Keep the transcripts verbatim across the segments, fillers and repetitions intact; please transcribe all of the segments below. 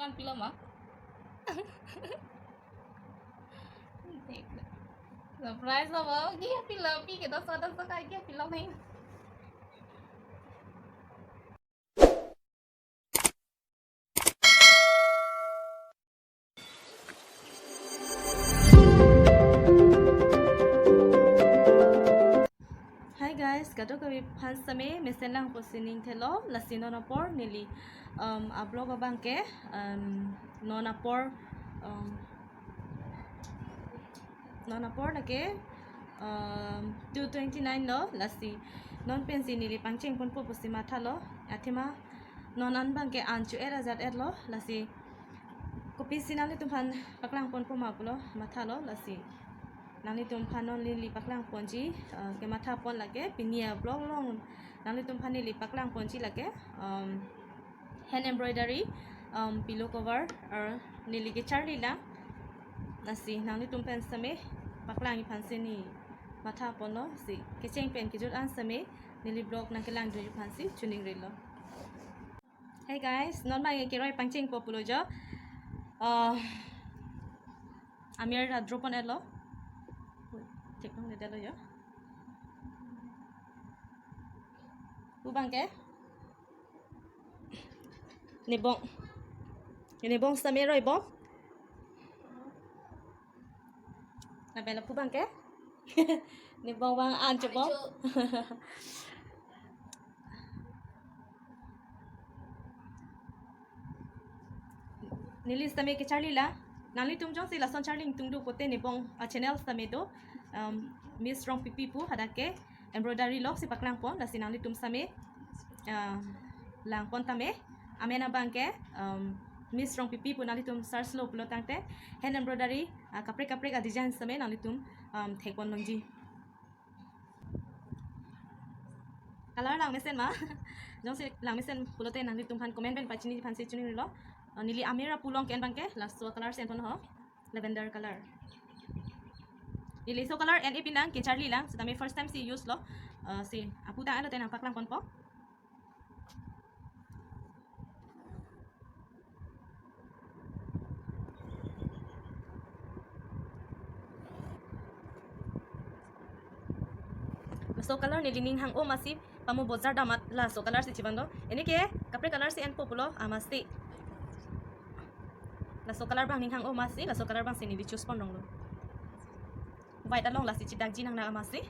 Kan pilo ma? Surprise lo ma? Ki pilo, pi ke dosa dosa kai ki pilo nai. Hi guys, kadokave aphan same mesen lang pusi ning thelo, lasi non apor neli, um, a-vlog abang ke, um, non apor, um, non apor lake, um, two twenty-nine lo, lasi non pensi neli pangcheng ponpo pusi mathalo, athema non an abang ke an cho-et ajat-et lo, lasi kopisi nanglitum aphan paklang ponpo ma pulo mathalo, lasi nanglitum aphan non neli paklang ponji, uh, kematha pon lake, pini a-vlog along nanglitum aphan neli paklang ponji lake, um, hand embroidery, um, pillow cover, uh, neli kecharli lang. Lasi nanglitum pen same paklangji aphan si neli matha ponlo, si kecheng pen kejut an same neli vlog nangkelang dunji aphan si choningrilo. Hey guys, non abang ke keroi pangchengpo pulo jo. Uh, amir ra drop on elo. Thek nang le dalo jo. Pu abang ke? Nebong. Nebong same roi bom. Lapen lapu abang ke? Nebong abang an chobom. Neli same kecharli lang. Nanglitum jongsi lason charli ingtung do pote nebong a-channel same do. Um, Miss Rongpipi pu hadak ke embroidery lok si paklang pon, lasi nanglitum same, ah, lang pon tame. Amen abang ke, um, Miss Rongpipi pu nanglitum search lo pulo tangte, hand embroidery, ah, kaprek kaprek a-design same nanglitum, um, thek pon longji. Color lang mesen ma? Jongsi lang mesen pulote nanglitum aphan comment pen pachini aphan si choningrilo. Uh, neli amir ra pu along ke-en abang ke, laso color si en pon ho. Lavender color. Neli laso color en-e pin lang, kecharli lang, setame first time si use lo. Uh, si apu ta alo te nangpaklang ponpo. Laso color neli ning hang-o masi, pamo bojar damat laso color si chevang do. Neli ke kaprek color si enpo pulo, amasi. Laso color abang ning hang-o masi, laso color abang si neli choose pon rong lo. White along lasi chedakji nang na amasi.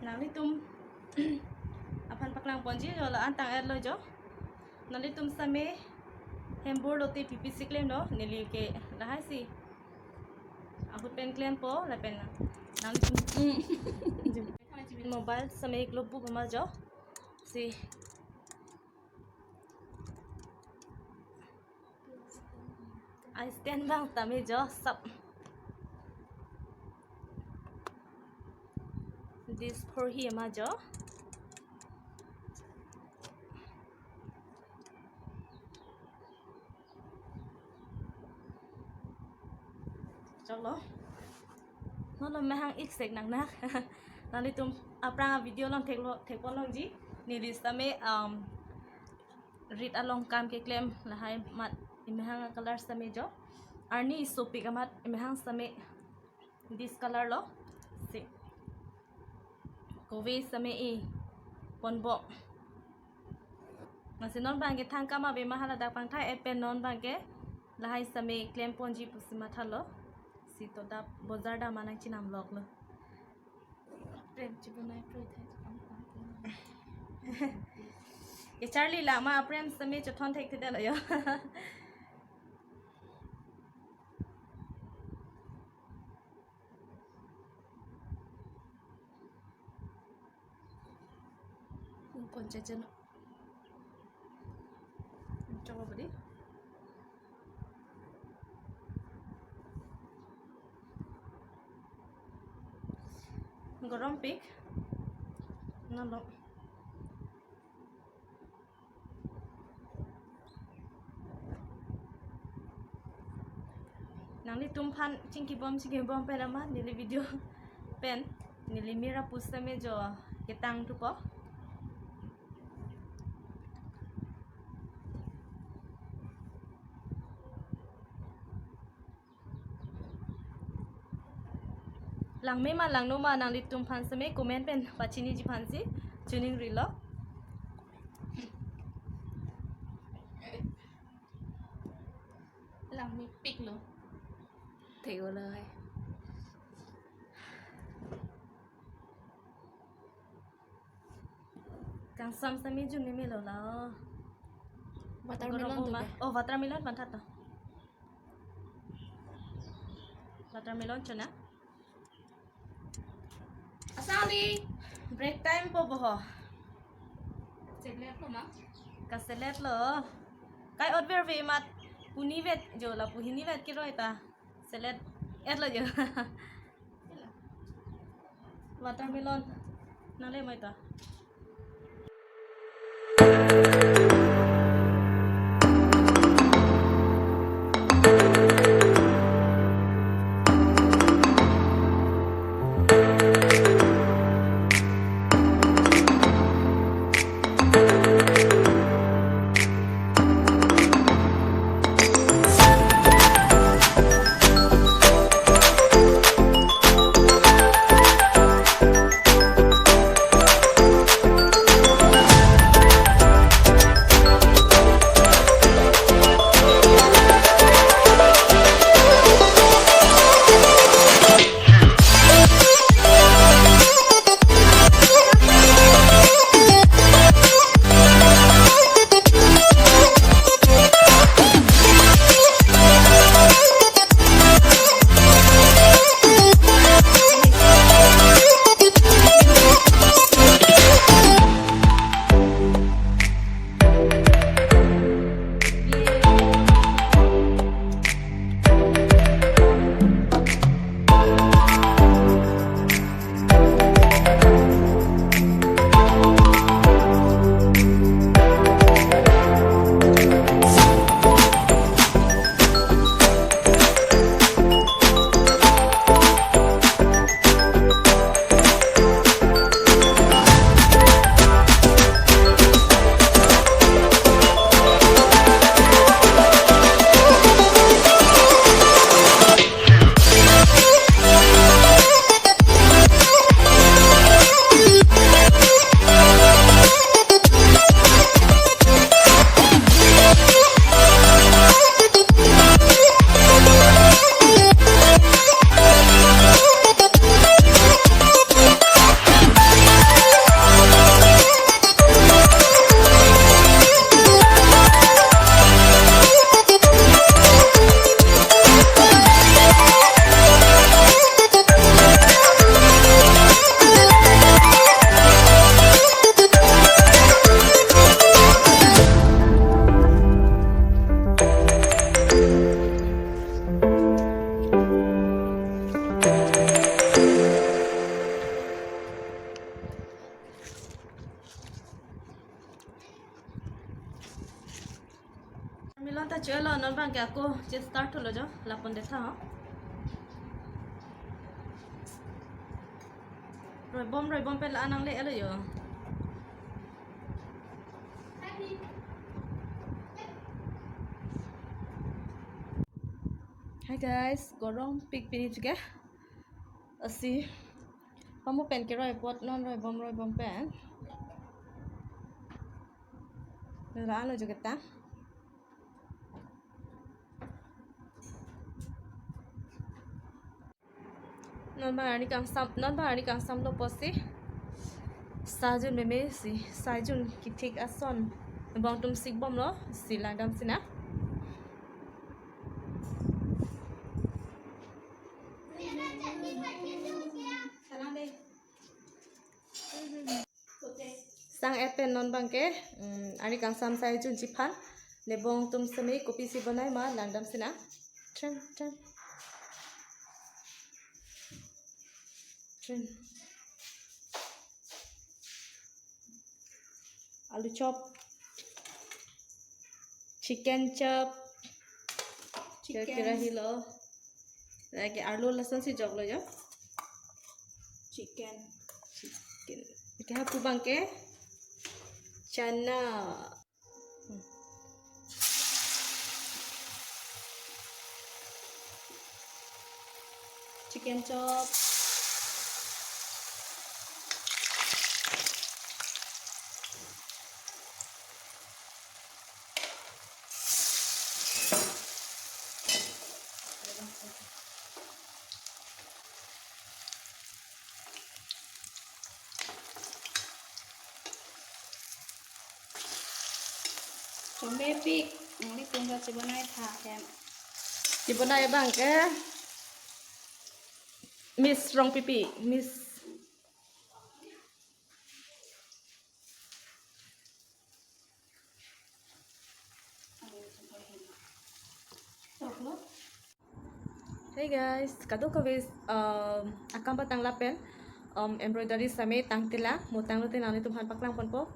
Nanglitum aphan paklang ponji jo, la-an tang-et lo jo. Nanglitum same hembur lote pipi si klem do, neli ke lahai si ahut pen klempo, lapen nanglitum mobile same globe bu ma jo. Si. Ai stand abang tame jo sap. This for him ajo. Chalo. Non lo mehang ik sek nang na. Nanglitum aphrang a-video along thek lo, thek pon longji. Neli sitame, um, rit along kam keklem lahai amat emehang a-color sitame jo. Arni sopik amat emehang sitame this color lo. Si. Kove sitame e ponbom. Lasi non abang ke thang kam ave ma hala dak pangthai-et pen non abang ke lahai sitame klem ponji pusi mathalo. Si to dap bojar dam anang chinam lok lo. Prem chibunai proi thai. Kecharli lang ma, prem sitame chothon thekthedetlo jo. Pon chachen. Choba bodi. Gorom pik. Nalo. Nanglitumphan chingkibom chingkibom pen amat neli video pen neli mir apu sitame jo ketang thupo. Langme ma langno ma nanglitumphan sitame comment pen pachiniji aphansi choningrilo. Langmepiklo. Theklonglo hai. Kangsam sitame jun memelo la. Watermelon. Gorong tu ma ke? Oh, watermelon panthat to. Watermelon chona. Asali. Break time po boho. Selet lo ma? Kaselet lo. Kai ot verve amat. Puni vet jo la pu hini vet kiroi ta. Selet et lo jo. Watermelon. Nangle mai ta. Watermelon ta cho-etlo, non abang ke ako che-start thulo jo, lapu detha ho. Roibom roibom pen la nangle-etlo jo. Hi guys, gorongpik pini juga. Lasi pamu pen keroi apot non roibom roibom pen. La-anlo jo ketang. Non abang arni kangsam, non abang arni kangsamlo pusi sai jun meme si, sai jun kethik ason bong atum sikbomlo si langdam sinang. Sang-et pen non abang ke, mm, arni kangsam sai jun chiphan, nebong atum sitame kopisi bonai ma langdam sinang. Tren, tren. Tren. Aloo chop. Chicken chop. Chicken. Kira-kira helo. Lake arlo lason si joklo jo. Chicken. Chicken. Lake hapu abangke chana. Chicken chop. Chomepik, nanglitum ta chibonai tha hem. Chibonai abangke Miss Rongpipi, Miss. Hey guys, kadokave, um, akam patang lapen, um, embroidery same tangtila, mo tanglote nanglitumphan paklang ponpo.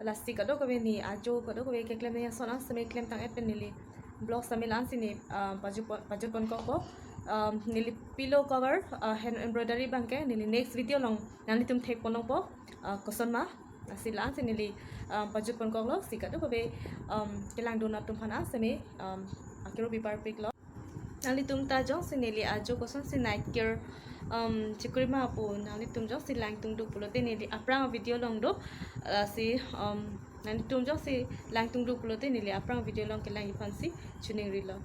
Lasi kadokave ne ajo, kadokave keklem ne ason an same klemtang-et pen neli vlog same la-an si ne, um, pajut pon, pajut ponkokpo. Um, neli pillow cover, uh, hand embroidery abangke neli next video along nanglitum thek pon nangpo, uh, koson ma. Lasi la-an si neli, um, pajut ponkoklo, si kadokave, um, kelangdun atumphan an same, um, akero biparpiklo. Nanglitum ta jongsi neli ajo kosonsi night care, um, chikri ma pu, nanglitum jongsi langtungduk pulote neli aphrang video along do, lasi, um, nanglitum jongsi langtungduk pulote neli aphrang video along kelangji aphansi choningrilo.